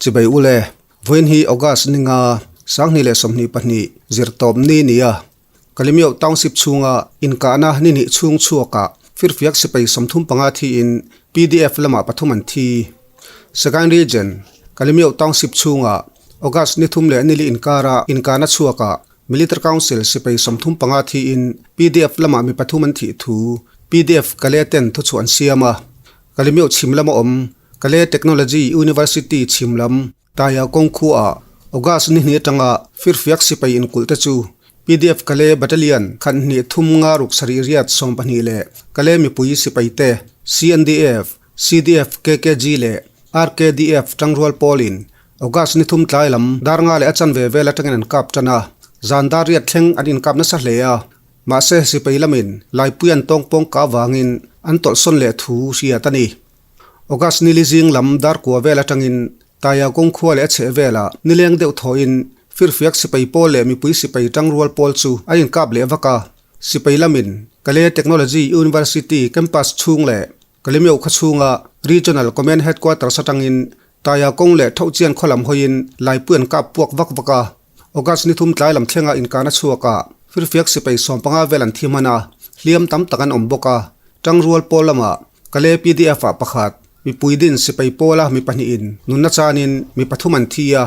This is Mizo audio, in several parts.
Chibai ule, vawiin hi August ninga 2022 zirtawp ni nia Kalimyo Township chhunga inkahna ni hnih chhung chhuakah firfiak sipai 35 thiin PDF lamah pathum an thi. Sagaing Region, Kalimyo Township chhunga August ni thum leh nili inkara inkahna chhuakah Military Council sipai 35 thiin PDF lamah mi pathum an thih thu PDF Kale ten thuchhuah an siam a. Kalimyo chhim lama awm Kale Technology University chhim lam Taia kawng khuaah August ni hnih atanga firfiak sipai inkulh te chu PDF Kale Battalion khat hnih thum nga ruk sarih riat 12 leh Kale mipui sipai te CNDF, CDF KKG leh RKDF tangrual pawlin August ni thum tlai lam dar nga leh a chanve vel atangin an kap tan a, zan dar riat thleng an inkap nasa hle a. Mahse sipai lamin Laipui an tawng pawng kah avangin an tawlhsawn leh thu hriat a ni. August ni li zing lam dar kua vel atangin Taia kawng khua leh a chheh velah nileng deuh thawhin firfiak sipai pawl leh mipui sipai tangrual pawl chu a inkap leh vak a. Sipai lamin Kale Technology University campus chhung leh Kalemyo khaw chhunga Regional Command Headquarters atangin Taia kawng leh Thohchian khaw lam hawiin Laipui an kap puak vak vak a. August ni thum tlai lam thlenga inkana chhuakah firfiak sipai 15 vel an thi hman a, hliam tam tak an awm bawk a. Tangrual pawl lamah Kale PDF ah pakhat, mipui din sipai pawla mi pahnihin nunna chanin mi pathum an thi a.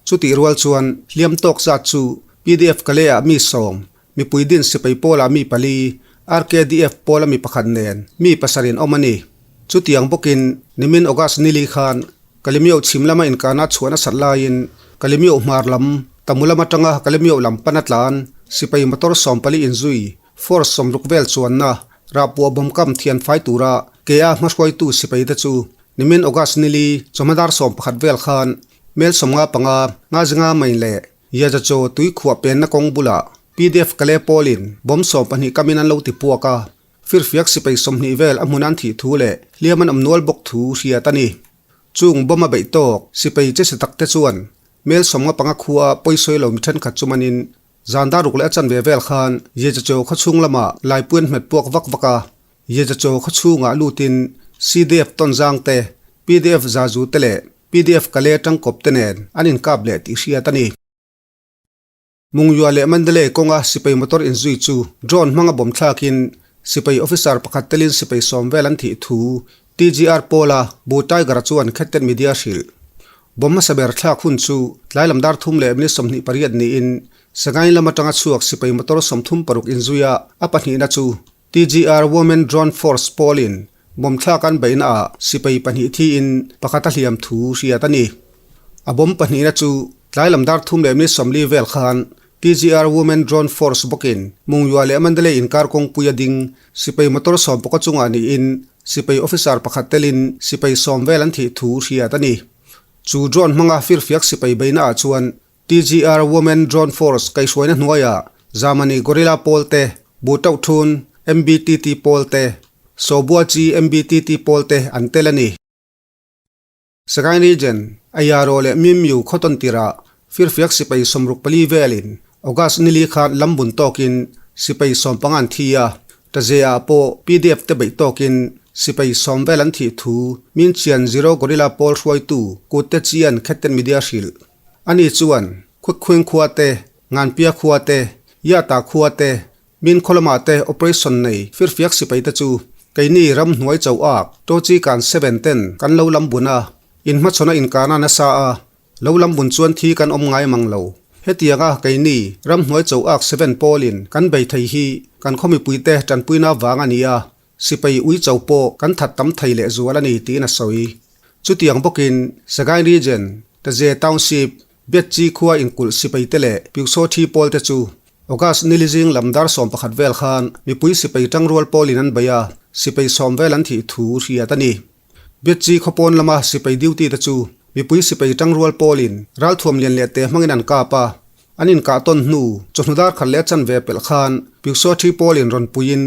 Chutih rual chuan hliam tawk zat chu PDF Kale ah mi 10, mipui din sipai pawlah mi pali, RKDF pawla mi pakhat nen mi pasarin awm a ni. Chutiang bawkin nimin August ni li khan Kalimyo chhim lama inkana chhuahna sat laiin Kalimyo hmar lam, Tamu lam atanga Kalimyo lam pan a tlan, sipai motor 14 inzui, force 60 vel chuanna, rahpuah bawm kam thian fai tura ke-a hmahruaitu sipai te chu nimin August ni li chawhmadar 11 vel khan mel 55 nga zinga mai leh Yazachaw tui khuah penna kawng bulah PDF Kale pawlin bawm 12 kamin an lo ti puak a. Firfiak sipai 20 vel a hmun an thih thu leh hliam an awm nual bawk thu hriat a ni. Chung bawm a beih tawk sipai che si tak te chuan mel 55 khua pawisawi lo mi thenkhat chu manin zan dar ruk leh a chanve vel khan Yazachaw khaw chhung lamah Laipuian hmet puak vak vak a. Yazachaw khaw chhungah lutin CDF tawn zang te, PDF zazu te leh PDF Kale tangkawp te nen an inkap leh tih hriat a ni. Mungyua leh Mandalay kawnga sipai motor inzui chu drone hmanga bawm thlakin sipai officer pakhat telin sipai 10 vel an thih thu TGR pawla Bu Tiger chuan Khettet Media hrilh. Bawm hmasa ber thlak hun chu tlai lam dar thum leh minute 28 niin Sagaing lam atanga chhuak sipai motor 36 inzuia a pahnihna chu TGR Women Drone Force pawlin bawm thlak an beihna ah sipai pahnih thiin pakhat a hliam thu hriat a ni. A bawm pahnihna chu tlai lam dar thum leh minute 40 vel khan TGR Women Drone Force bawkin Mungyua leh Mandalay inkar kawngpui a ding sipai motor 10 chungah niin sipai officer pakhat telin sipai 10 vel an thih thu hriat a ni. Chu drone hmanga firfiak sipai beihna ah chuan TGR Women Drone Force kaihhruaina hnuaiah Zamani Gorilla pawl te, Bu Tauh Thun MBTT pawl te, Sobua Chi MBTT pawl te an tel a ni. Sagaing Region, Ayaro leh Mimyu khaw tawn tirah firfiak sipai 64 velin August ni li khan lam bun tawkin sipai 15 an thi a, Taze-ah pawh PDF te beih tawkin sipai 10 vel an thih thu Min Chian Zero Gorilla pawl hruaitu Kut Te Chian Khetten Media hrilh. Ani chuan Khuikhuing khua te, Nganpia khua te, Yata khua te, Min khaw lamah te operation nei firfiak sipai te chu keini ram hnuai chauh ak Tochi kan seven ten kan lo lam bun a, in hmachhawn a inkana nasa a, lo lam bun chuan thi kan awm ngai mang lo. Hetianga keini ram hnuai chauh ak seven pawlin kan bei thei hi kan khaw mipui te tanpuina vang a ni a, sipai ui chauh pawh kan that tam thei leh zual a ni tiin a sawi. Chutiang bawkin Sagaing Region, Taze Township, Biatchi khua inkulh sipai te leh Pyusaw thi pawl te chu August ni li zing lam dar 11 vel khan mipui sipai tangrual pawlin an bei a, sipai 10 vel an thih thu hriat a ni. Biatchi khawpawn lama sipai duty te chu mipui sipai tangrual pawlin ralthuam lian leh te hmangin an kap a, an inkah tawn hnu chawhnu dar khat leh chanve pelh khan Pyusaw thi pawlin rawn puiin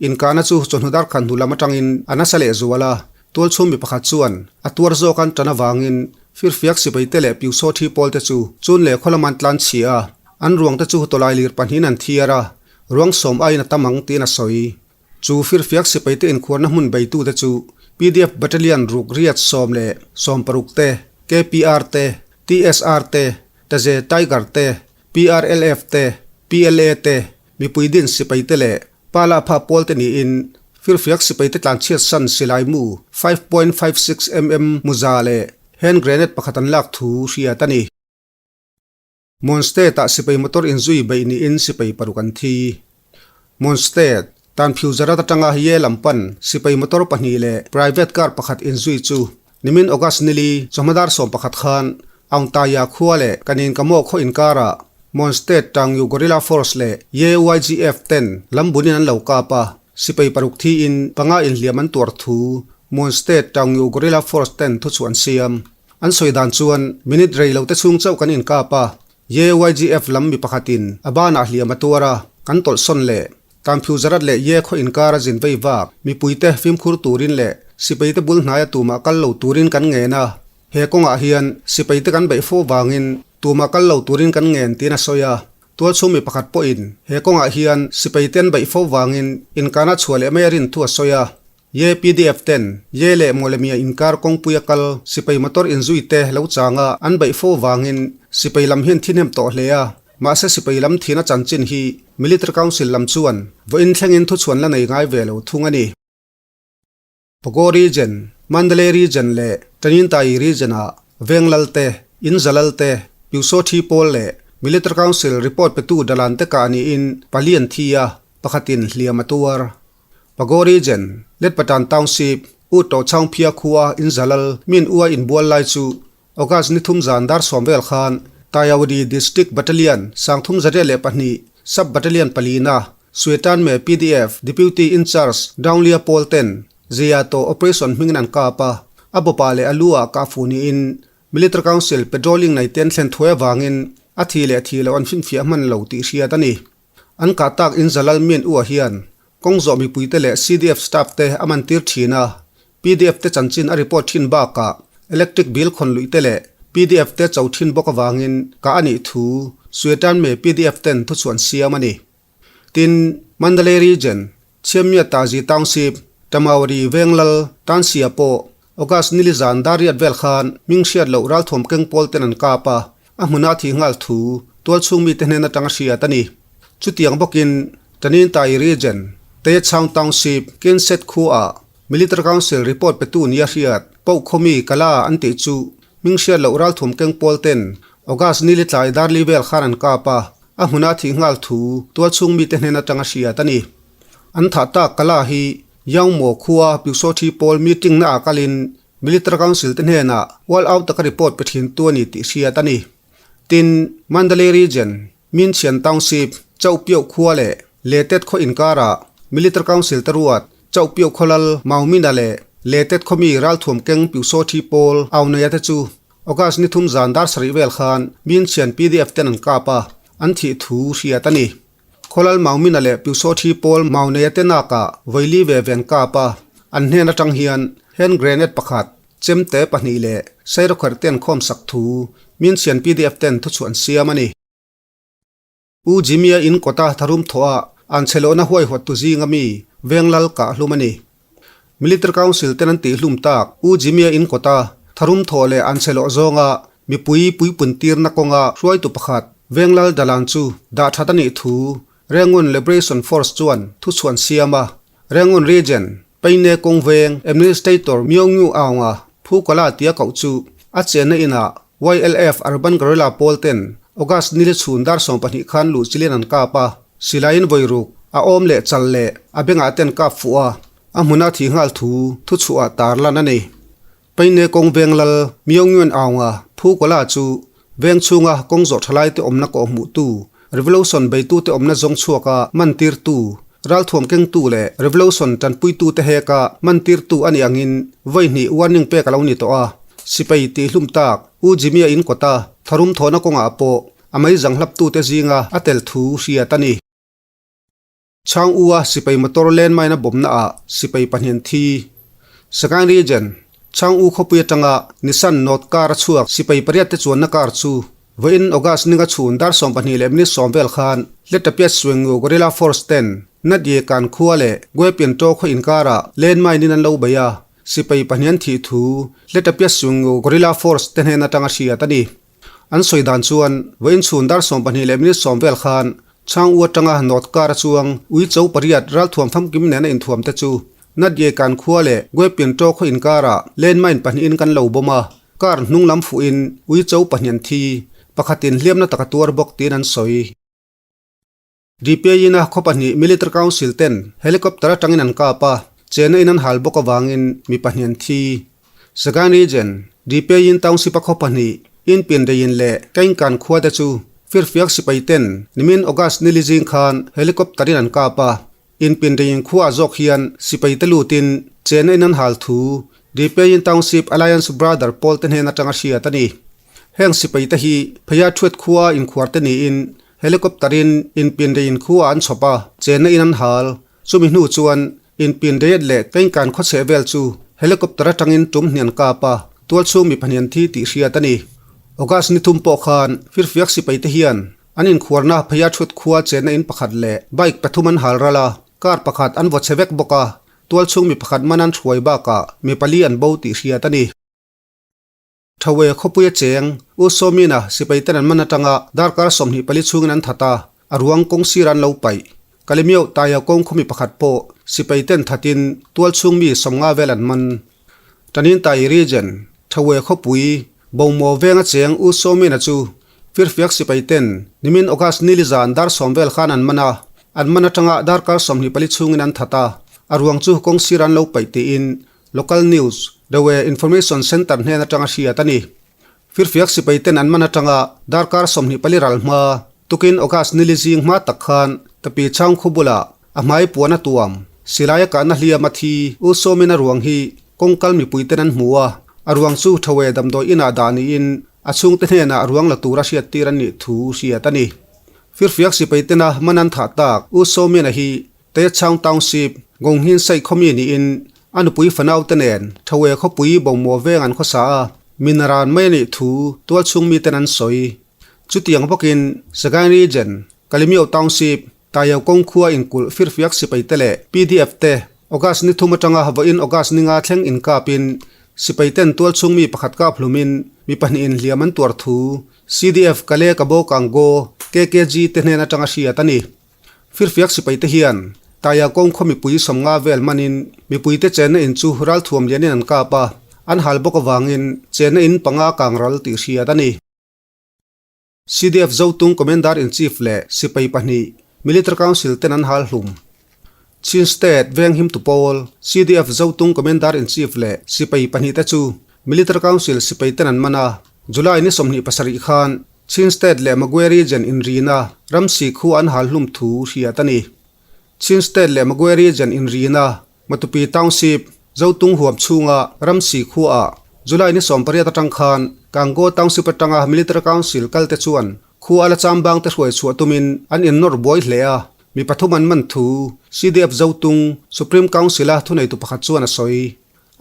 inkahna chu chawhnu dar khat hnu lam atangin a nasa leh zual a, tual chhung mi pakhat chuan a tuar zawk an tan avangin firfiak sipai te leh Pyusaw thi pawl te chu chun leh khaw lama an tlan chhia a, an ruang te chu tawlai lir pahnihin an thiar a, ruang 10 aiin a tam ang tiin a sawi. Chu firfiak sipai te inkhuarna hmun beitu te chu PDF Battalion ruk riat 10 leh 16 te, KPR te, TSR te, Taze Tiger te, PRLF te, PLA te, mipui din sipai te leh Pala pha pawl te niin firfiak sipai te tlanchhiat san silai mu 5.56 mm muza leh hand grenade pakhat an lak thu hriat a ni. Mon State-ah sipai motor inzui beih niin sipai paruk an thi. Mon State, Tanphiu Zarat atanga Ye lam pan sipai motor pahnih leh private car pakhat inzui chu nimin August nili chawhmadar 11 khan Aungtaya khua leh Kanin Kamaw khaw inkarah Mon State Tangyu Guerrilla Force leh Ye YGF ten lam bunin an lo kap a, sipai paruk thiin panga inhliam an tuar thu Mon State Tangyu Guerrilla Force ten thuchhuah an siam. An sawi dan chuan minute rei lo te chhung chauh kan inkap a, YYGF lam mi pakhatin a banah hliam a tuar a, kan tawlh sawn leh. Tanphiu Zarat leh Ye khaw inkar a zin vei vak, mipuite fimkhur turin leh sipaite bul hnaia tumah kal lo turin kan ngen a, he kawngah hian sipaite kan beih fo vangin tumah kal lo turin kan ngen tiin a sawi a. Tualchhung mi pakhat pawhin he kawngah hian sipaite an beih fo vangin inkana chhuah leh mai a rin thu a sawi a. Ye pdf ten Ye leh Mawlemia inkar kawngpui a kal sipai motor inzui te lo changa an beih fo vangin sipai lam hian thihnem tawh hle a, mahse sipai lam thihna chanchin hi Military Council lam chuan vawiin thlengin thuchhuan la nei ngai ve lo thung a ni. Pago Region, Mandalay Region leh Taninthayi Region ah Venglal te, Inzalal te, Pyusawthi pawl leh Military Council report petu dalan te kah niin pali an thi a, pakhatin hliam a tuar. Pago Region, Letpatan Township, U To Chaung Phia khua Inzalal min ua inbual lai chu August ni thum zan dar sawm vel khan Tayawadi District Battalion 302 Sub Battalion palina Suetan me PDF Deputy In Charge Downlia pawl ten Zia To Operation hmingin an kap a, a bawpa leh a lu ah kah fuh niin Military Council patrolling nei ten thlen thuai avangin a thi leh thi loh an finfiah hman lo tih hriat a ni. An kah tak in Zalal Min Ua hian kawng zawh mipuite leh CDF staff te a man tir thin a, PDF te chanchin a report thin bakah electric bill khawn luih te leh PDF te cho thin bawk avangin kah a nih thu Suetan me PDF ten thuchhuan siam a ni. Tin, Mandalay Region, Chiamia Tazi Township, Tamauri Venglal, Tansia pawh August nili zan dar riat vel khan hming hriat loh ralthuam keng pawl ten an kap a, a hmuna thih nghal thu tualchhung mite hnen atanga hriat a ni. Chutiang bawkin Tanintai Region, Tayetchaung Township, Kinset khuaah Military Council report petu nia hriat Poh khawmi Kala an tih chu hming hriat loh ralthuam keng pawl ten August nili tlai darli vel khan an kap a, a hmuna thih nghal thu tualchhung mite hnen atanga hriat a ni. An thah tak Kala hi Yangmaw khua Pyusawthi pawl meeting na ah kalin Military Council te hnenah all out taka report pe thin tu a ni tih hriat a ni. Tin, Mandalay Region, Minchian Township, Chauhpiauh khua leh Letet khaw inkarah Military Council te ruat Chauhpiauh khawlal Maumina leh Letet khawmi ralthuam keng Pyusawthi pawl Auneia te chu August ni thum zan dar sarih vel khan Minchian PDF ten an kap a, an thih thu hriat a ni. Khawlal Maumina leh Pyusawthi pawl Mauneia te nakah vawi ve ven kap a, an hnen atang hian hand grenade pakhat, chemte pahnih leh sairawkherh ten khawm sak thu Minchian PDF ten thuchhuah an siam a ni. U Jimmy-a in kawta tharum thawh a an chhe lohna huaihawt tu zinga mi Venglal kah hlum a ni. Military Council ten an tih hlum tak U Jimmy-a in kawta tharum thawh leh an chhe loh zawnga mipui puipun tirna kawnga hruaitu pakhat Venglal Dalan chu dah that a nih thu Rangoon Liberation Force chuan thuchhuan siam a. Rangoon Region, Paine kawng veng Administrator Myo Ngu Aung-a Phukala tia koh chu a chenna inah YLF Urban Guerrilla pawl ten August nili chhun dar 12 khan luh chilin an kap a, silaiin vawi ruk a awm leh chal leh a bengah ten kap fuh a, a hmuna thih nghal thu thuchhuah tar lan a ni. Paine kawng veng lal Myo Nguyen Aung-a Phukala chu veng chhunga kawng zawh tha laite awmna kawh hmuhtu, Revolution beitute awmna zawng chhuaka mantirtu, ralthuam kengtu leh Revolution tanpuitute heka mantirtu a nih angin vawi hnih warning pek a lo ni tawh a. Sipai tihhlum tak U Jimmy-a in kawta tharum thawhna kawngah pawh a meizang hlaptute zinga a tel thu hriat a ni. Chhang U-a sipai motor landmine a bawmna ah sipai pahnih thi. Sagaing Region, Chhang U khawpui atanga Nissan Note car a chhuak sipai pariat te chuanna car chu vawiin August ninga chhun dar 12 leh minute 10 vel khan Hletapia Suengu Guerrilla Force ten Natye Kan khua leh Guepianto khaw inkarah landmine in an lo bei a. sipai pahnian thih thu Hletapyasung Guerrilla Force te hnen atanga hriat a ni. An sawi dan chuan vawiin chhun dar 12 leh minute 10 vel khan Chhang U atanga North Kar a chuang Uicho pariat ralthuam famkim nena inthuam te chu Natye kan khua leh Guepin Ṭaw khaw inkarah landmine pahnihin kan lo bawm a, car hnung lam fuhin Uicho pahnian thi pakhatin hliamna taka tuar bawk tiin an sawi. DPI-in a khaw pahnih Military Council ten helicopter atangin an kap a, chena in an hal bawk avangin mi pahnih an thi. Sagaing Region, DPI-in township a khaw pahnih Inpinreiin leh Kaingkan khua te chu firfiak sipai ten nimin August nili zing khan helicopter in an kap a, Inpinreiin khua ah zawk hian sipai te lutin chena in an hal thu DPI-in Township Alliance Brother pawl te hnen atanga hriat a ni. Heng sipai te hi Pheia Thuet khua inkhuar te niin Helicopter-in inpinreiin khua an chhawp a, chenna in an hal. Chumi hnu chuan inpinreiet leh Tengkan khawchheh vel chu helicopter atangin tum hnian kap a, tualchhung mi pahnian thi tih hriat a ni. August ni thum pawh khan firfiak sipai te hian an inkhuarna pheia thut khua chenna in pakhat leh bike pathum an hal ral a, car pakhat an vaw chhe vek bawk a, tualchhung mi pakhat man an hruai bakah mi pali an bo tih hriat a ni. Thawe khawpui a cheng, U Sawmina sipai ten an man atanga darkar 24 chhungin an that a, a ruang kawng sir an lo paih. Kalemioh Taia kawng khawmi pakhat pawh sipai ten thatin tual chhung mi 50 vel an man. Tanin Tai Region, Thawe khawpui, Bomaw veng a cheng U Sawmina chu Firfiak sipai ten nimin August nili zan dar 10 vel khan an man a, an man atanga darkar 24 chhungin an that a, a ruang chu kawng sir an lo paih tiin Local News, Rewe Information Centre hnen atanga hriat a ni. Firfiak sipai ten an man atanga darkar 24 ral hma, tukin August nili zing hma tak khan Tapi Chhang khu bulah a hmai puan a tuam, silai a kahna hliam a thi U Sawmin a ruang hi kawngkal mipui ten an hmu a, a ruang chu Thawe damdawi inah dah niin a chhungte hnenah a ruang la tura hriat tir an nih thu hriat a ni. Firfiak sipai tena man an thah tak U Sawmin a hi Techang Township, Gonghin Sai khawmi niin a nupui fanau te nen Thawe khawpui Bomaw veng an khawsa a, min ran mai a nih thu tualchhung miten an sawi. Chutiang bawkin Sagaing Region, Kalemyo Township, Tayaw kawng khua inkulh firfiak sipai te leh PDF te August ni thum atanga vawiin August ni nga thleng inkapin sipai ten tualchhung mi pakhat kap hlumin mi pahnihin hliam an tuar thu CDF Kale Kabo Kanggo, KKG, te hnen atanga hriat a ni. Firfiak sipai te hian Taia kawng khaw mipui 50 vel manin mipuite chenna in chu ralthuam lianin an kap a, an hal bawk avangin chenna in panga kang ral tih hriat a ni. CDF Zotung Commander in Chief leh sipai pahnih Military Council ten an hal hlum. Chin State Venghim Tupawl CDF Zotung Commander in Chief leh sipai pahnih te chu Military Council sipai ten an man a, July ni 27 khan Chin State leh Magwe Region inrina ramsi khu an hal hlum thu hriat a ni. Chin State leh Magwe Region inrina Matupi Township, Zotung huam chhunga ramsi khuaah July ni 18 atang khan Kangaw Township atanga Military Council kalte chuan khu ala chambang te hruai chhuah tumin an innawr buai hle a, mi pathum an man thu CDF Zotung Supreme Council-a thuneitu pakhat chuan a sawi.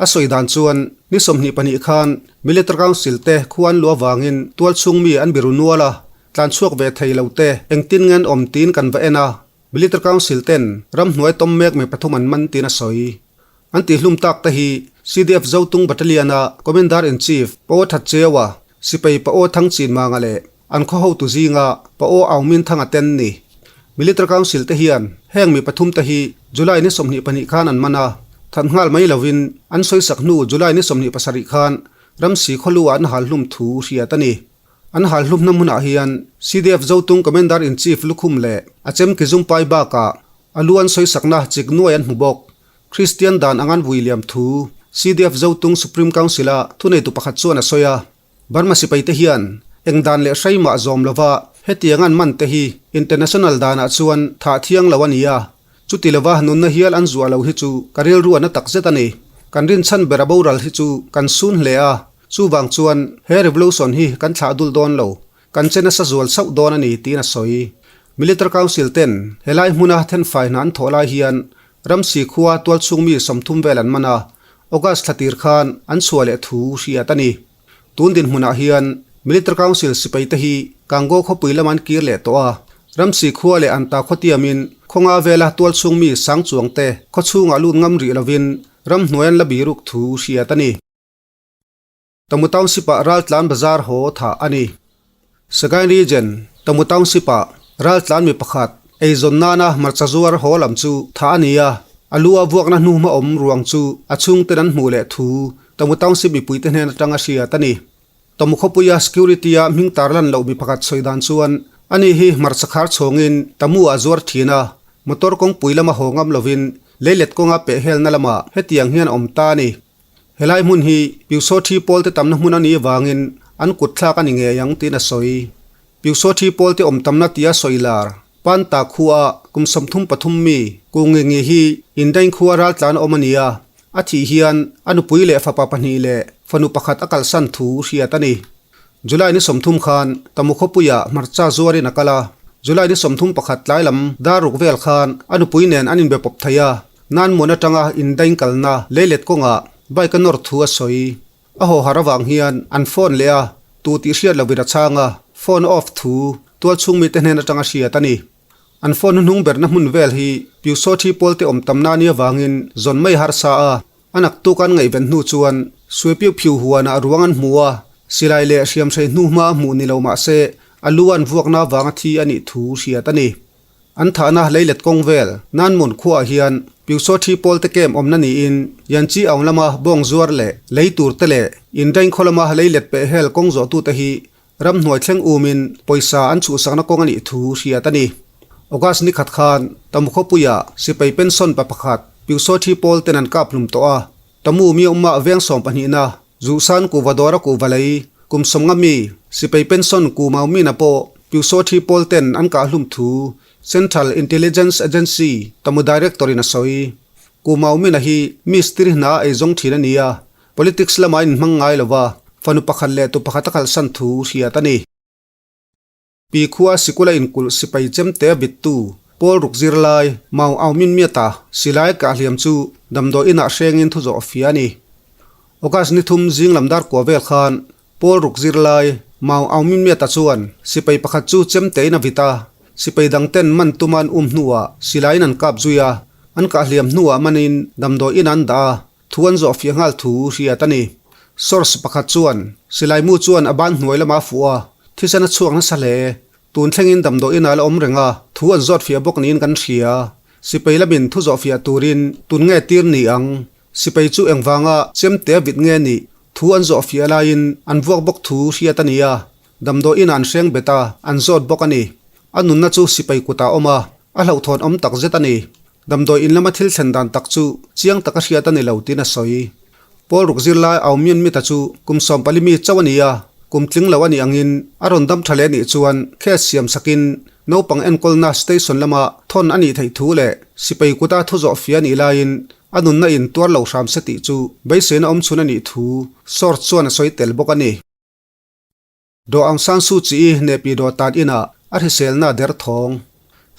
A sawi dan chuan ni 22 khan Military Council te khuan lu avangin tualchhung mi an biru nual a, tlan chhuak ve thei lo te engtin nge an awm tiin kan va en a, Military Council ten ramhnuai tawm mek mi pathum an man tiin a sawi. An tihhlum tak te hi CDF Zotung Battalion-a Commander in Chief Paw That Cheua, Sipai Paw Thang Chin Manga leh an khaw hotu zinga Paw Aung Min Thanga ten ni. Military Council te hian heng mi pathum te hi July ni 22 khan an man a, that nghal mai lovin an sawi sak hnu July ni 27 khan ramsi khawlu ah an hal hlum thu hriat a ni. An hal hlum hna hmunah hian CDF Zotung Commander in Chief lukhum leh a chem ki zumpai bakah a lu an sawi sakna chik nuai an hmu bawk. Kristian dan ang an vui liam thu CDF Zotung Supreme Council-a thuneitu pakhat chuan a sawi a. Burma sipai te hian eng dan leh hrai mah zawm lova hetiang an man te hi international danah chuan thah thiang lo a ni a, chuti lova nunna hial an zuah lo hi chu ka rilru na tak zet a ni. Kan rinchhan ber a boral hi chu kan sun hle a, chuvang chuan he revolution hi kan thlah dul dawn lo, kan che nasa zual chauh dawn a ni tiin a sawi. Military Council ten helai hmuna thenfai hna an thawh lai hian ramsi khua tualchhung mi 30 vel an man a, August thlatir khan an chhuah leh thu hriat a ni. Tun dinhmunah hian Military Council sipai te hi Kangaw khawpui lam an kir leh tawh a, ramsi khua leh an ta khaw tiamin khawnga vela tualchhung mi sang chuang te khaw chhungah lut ngam rih lovin Ramhnuai an la biruk thu hriat a ni. Tamu Township-ah raltlan bazar haw thah a ni. Sagaing Region, Tamu Township-ah raltlan mi pakhat eizawn nana hmarcha zuar haw lam chu thah a ni a, a lu a vuakna hnuhma awm ruang chu a chhungten an hmuh leh thu Tamu Township mipuite hnen atanga hriat a ni. Tamu khawpuia security-a hming tarlan loh mi pakhat sawi dan chuan ani hi hmarcha khar chhawngin Tamu ah zuar thin a, motor kawngpui lama haw ngam lovin leilet kawnga peh helna lamah hetiang hian a awm ta a ni. Helai hmun hi Piusothi pawlte tamna hmun a nih avangin an kut thlak a ni ngei ang tiin a sawi. Piusothi pawlte awm tamna tia sawi lar Panta khua kum 33 mi Kungingi hi Indain khua raltlan awm a ni a, a thih hian a nupui leh fapa pahnih leh fanu pakhat a kalsan thu hriat a ni. July ni 30 khan Tamu khawpuiah hmarcha zuarin a kal a, July ni 31 tlai lam dar ruk vel khan a nupui nen an inbe pawp thei a, Nan muan atanga Indain kalna leilet kawngah bike a nawr thu a sawi. A haw har avang hian an phone leh a, tu tih hriat lovin a chhang a, phone off thu tual chhung mite hnen atanga hriat a ni. An phone hnuhnung berna hmun vel hi Pyusawthi pawlte awm tamna a nih avangin zawn mai harsa a, a naktuk an ngaihven hnu chuan Suipiu phiu huanah ruang an hmu a, silai leh hriamhrei hnu hma a hmuh ni lo mah se a lu an vuakna avanga thi a nih thu hriat a ni. An thahna leilet kawng vel Nanmun khuaah hian Pyusawthi pawlte camp awmna niin Yanchi aung lama bawng zuar leh lei tur te leh Indaing khaw lama leilet peh hel kawng zawhtute hi ramhnuai thleng umin pawisa an chhuhsakna kawng a nih thu hriat a ni. August ni khat khan Tamu khawpuiah sipai pension pa pakhat Pyusawthi pawl ten an kap hlum tawh a, Tamu mi awmah veng sawm pahnihna Zuhsan kuhva dawra kuhva lei kum 50 mi sipai pension ku mau mina pawh Pyusawthi pawl ten an kah hlum thu Central Intelligence Agency Tamu Director in a sawi. Ku mau mina hi mistiri hna a eizawng thin a ni a, politics lamah a inhmang ngai lo va, fanu pakhat leh tu pakhat a kalsan thu hriat a ni. Pi khua sikula inkulh sipai chemte a bittu Paul ruk zirlai Mau Aung Min Myat-a silai kah hliam chu damdawi inah hrengin thu zawh a fia a ni. August ni thum zing lam dar kua vel khan Paul ruk zirlai Mau Aung Min Myat-a chuan sipai pakhat chu chemtein a vit a, sipai dangten man tuma an um hnuah silaiin an kap zui a, an kah hliam hnuah manin damdawi inah an dah a, Thu an zawh fiah nghal thu hriat a ni. Source pakhat chuan, Silai mu chuan a ban hnuai lama a fuh a, thisen a chhuak nasa hle. Tun thlengin damdawiin a la awm reng a, thu an zawt fiah bawk niin kan hria. Sipai lamin thu zawh fiah turin tun nge tir ni ang? Sipai chu engvanga chemte a vit nge nih? Thu an zawh fiah laiin an vuak bawk thu hriat a ni a, damdawiin an hreng bet a, an zawt bawk a ni. A nunna chu sipai kutah a awm a, a hlauhthawn awm tak zet a ni. Damdawi in lama thil thlen dan tak chu chiang taka hriat a ni lo tiin a sawi. Paul ruk zirlai Aung Myint Mita chu kum 14 mi chauh a ni a, kum tling lo a nih angin a rawn dam tha leh nih chuan case siam sakin naupang enkawlna station lama thawn a nih theih thu leh sipai kuta thu zawh fia nih laiin a nunna in tuar lo hram se tih chu beiseina awm chhun a nih thu source chuan a sawi tel bawk a ni. Daw Aung San Suu Kyi Nepi Daw tan inah a hriselna der thawng.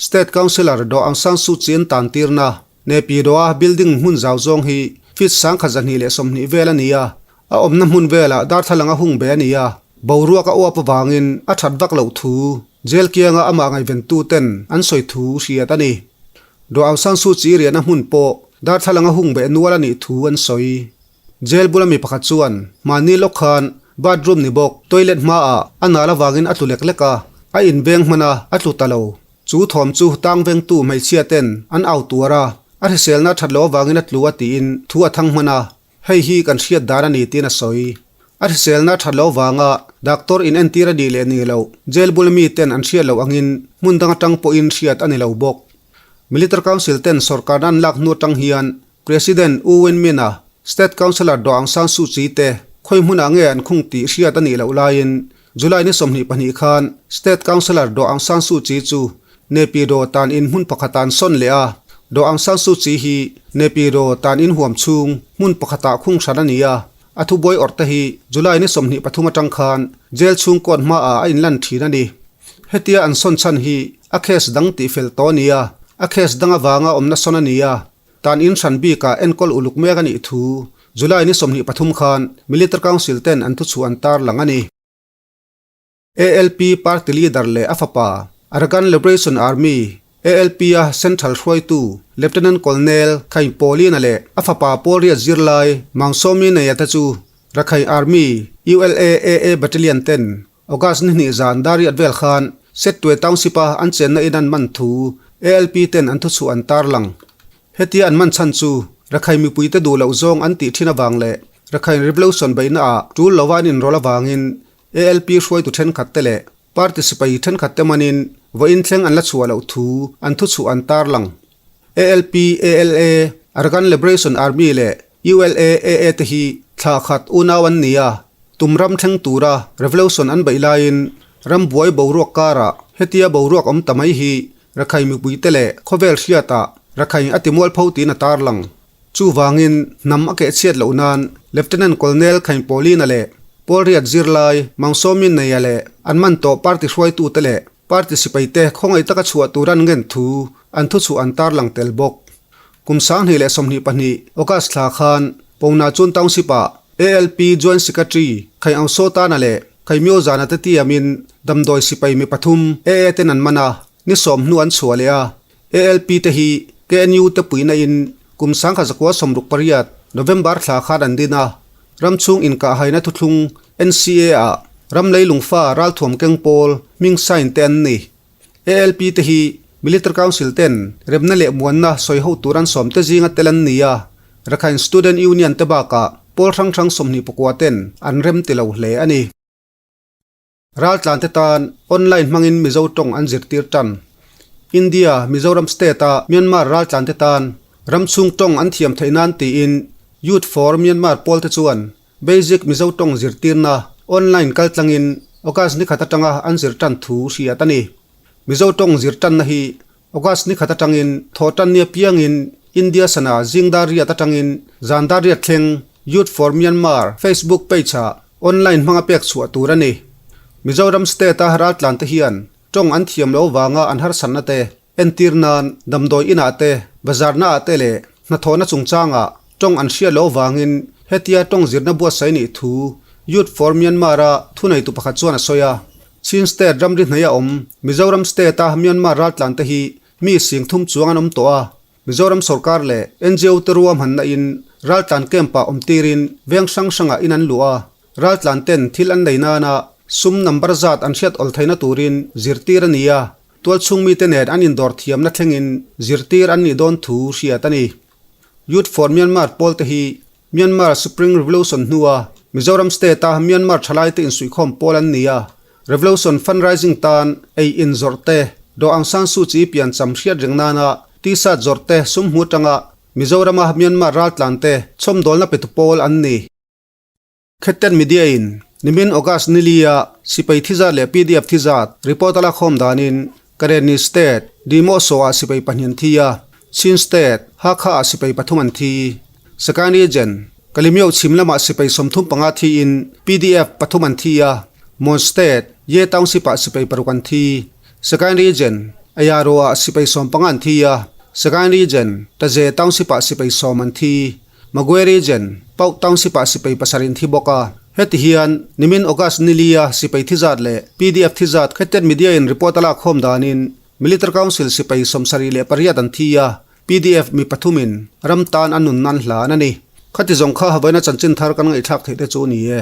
State Councillor Daw Aung San Suu Kyi an tan tirna Nepi Daw-a building hmun zau zawng hi feet 1220 vel a ni a, a awmna hmun velah darthlalang a hung be a ni a, boruak a uap avangin a that vak loh thu jail kianga amah ngaihventu ten an sawi thu hriat a ni. Daw Aung San Suu Kyi riahna hmun pawh darthlalang a hung beh nual a nih thu an sawi. Jail bula mi pakhat chuan mahni lawk khan bathroom ni bawk toilet hmaah a nal avangin a tlu lek lek a, a inveng hman a, a tlu ta lo. Chu thawm chu tang vengtu hmeichhia ten an au tuar a, a hriselna that loh avangin a tlu a tiin thu a thang hman a, hei hi kan hriat dan a ni tiin a sawi. A hriselna that loh avanga doctor in entir a nih leh nih loh jail bula mi ten an hriat loh angin hmun dang atang pawhin hriat a ni lo bawk. Military Council ten sawrkarna an lak hnu atang hian President U Win Myint-a State Councillor Daw Aung San Suu Kyi te khawi hmunah nge an khung tih hriat a nih loh laiin July ni 22 khan State Councillor Daw Aung San Suu Kyi chu Naypyidaw tan in hmun pakhatah an sawn leh a, Daw Aung San Suu Kyi hi Naypyidaw tan in huam chhung hmun pakhatah khung hran a ni a, a thubuai awrh te hi July ni 23 atang khan jail chhung court hmaah a inlan thin a ni. Hetia an sawn chhan hi a case dang tihfel tawh a ni a, a case dang avanga awmna sawn a ni a. Tan in hran bikah enkawl uluk mek a nih thu July ni 23 khan Military Council ten an thuchhuah an tarlang a ni. ALP party leader leh a fapa Arakan Liberation Army, ALP a Central hruaitu Lieutenant Colonel Khaing Paulina leh a fapa Paul Riat zirlai Maung Sawmi Neia te chu Rakhine Army ULAAA Battalion ten August ni hnih zan Dariat vel khan Setwe Township a an chenna in an man thu ALP ten an thuchhuah an tarlang. Hetia an man chhan chu Rakhine mipuite duh loh zawng an tih thin avang leh Rakhine Revolution beihna ah tul lova an inrawlh avangin ALP hruaitu thenkhat te leh Party sipai thenkhat te manin vawiin thleng an la chhuah loh thu an thuchhuah an tarlang. ALP, ALA, Arakan Liberation Army leh ULA, AA te hi thla khat unau an ni a, tum ram thleng tura revolution an beih laiin ram buai boruak karah hetia boruak awm ta mai hi Rakhine mipuite leh khawvel hriatah Rakhine a ti mualpho tiin a tarlang. Chuvangin hnam a kehchhiat loh nan Lieutenant Colonel Khaing Paulina leh Paul Riat zirlai Maung Sawmin Neia leh an man tawh party hruaitute leh party sipaite khawngaih taka chhuah tur an ngen thu an thuchhuah an tarlang tel bawk. Kum 2022 August thla khan Pona Chun Township-ah ALP Joint Secretary Khaing Aung Saw Tana leh Khaing Myo Zana te tiamin damdawi sipai mi pathum AA ten an man a, ni sawm hnu an chhuah leh a. ALP te hi KNU te puihna in kum 1968 November thla khan an din a, ram chhung inkahhaina thuthlung NCA ah ram leilungfa ralthuam keng pawl hming sign te an ni. ALP te hi Military Council ten remna leh muanna sawi ho tur an sawm te zinga tel an ni a, Rakhine Student Union te bakah pawl hrang hrang 24 ten an rem ti lo hle a ni. Raltlante tan online hmangin Mizo tawng an zirtir tan. India, Mizoram state-a Myanmar raltlante tan ram chhung tawng an thiam theih nan tiin Youth for Myanmar pawlte chuan Basic Mizo tawng zirtirna online kaltlangin August ni khat atanga an zir tan thu hriat a ni. Mizo tawng zir tanna hi August ni khat atangin thawhtan nia piangin India sana zingdar riat atangin zandar riat thleng Youth for Myanmar Facebook page-ah online hmanga pek chhuah tur a ni. Mizoram state-a raltlan te hian tawng an thiam lo vanga an harsatna te entir nan damdawi inah te, bazar naah te leh hnathawhna chungchangah tawng an hriat lo vangin hetia tawng zirna buatsaih nih thu Youth for Myanmar-a thuneitu pakhat chuan a sawi a. Chin State ramri hnaih a awm Mizoram State-a Myanmar raltlan te hi mi sing thum chuang an awm tawh a, Mizoram sorkar leh NGO te ruahmanna in raltlan camp-ah awm tirin veng hrang hrangah in an luh a, raltlan ten thil an nei nana sum number zat an hriat awl theihna turin zirtir a ni a, tualchhung mite nen an indawr thiamna thlengin zirtir an nih dawn thu hriat a ni. Youth for Myanmar pawl te hi Myanmar Spring Revolution hnua Mizoram State-a Myanmar thalaite insuihkhawm pawl an ni a, Revolution fundraising tan ei in zawrh te, Daw Aung San Suu Kyi piancham hriat reng nana T-shirt zawrh te sum hmu atanga Mizorama Myanmar raltlante chhawmdawlna petu pawl an ni. Khetten Media in nimin August ni lia sipai thizat leh PDF thizat report a lakhawm danin Karenni State, Dimoso-ah sipai pahnih an thi a, Chin State, Hakha-ah sipai pathum an thi. Sagaing Region, Kalemyo chhim lamah sipai 35 thiin PDF pathum an thi a, Mon State, Ye Township-ah sipai paruk an thi. Sagaing Region, Ayaro-ah sipai 15 an thi a, Sagaing Region, Taze Township-ah sipai sawm an thi. Magwe Region, Pauk Township-ah sipai pasarih an thi bawk a. Heti hian nimin August ni lia sipai thi zat leh PDF thi zat Khetet Media-in report a lak khawm danin Military Council sipai 78 an thi a, PDF mi pathumin ram tan an nun nan hlan a ni. Khati zawng kha vawiina chanchin thar kan ngaihthlak theih te chu a ni e.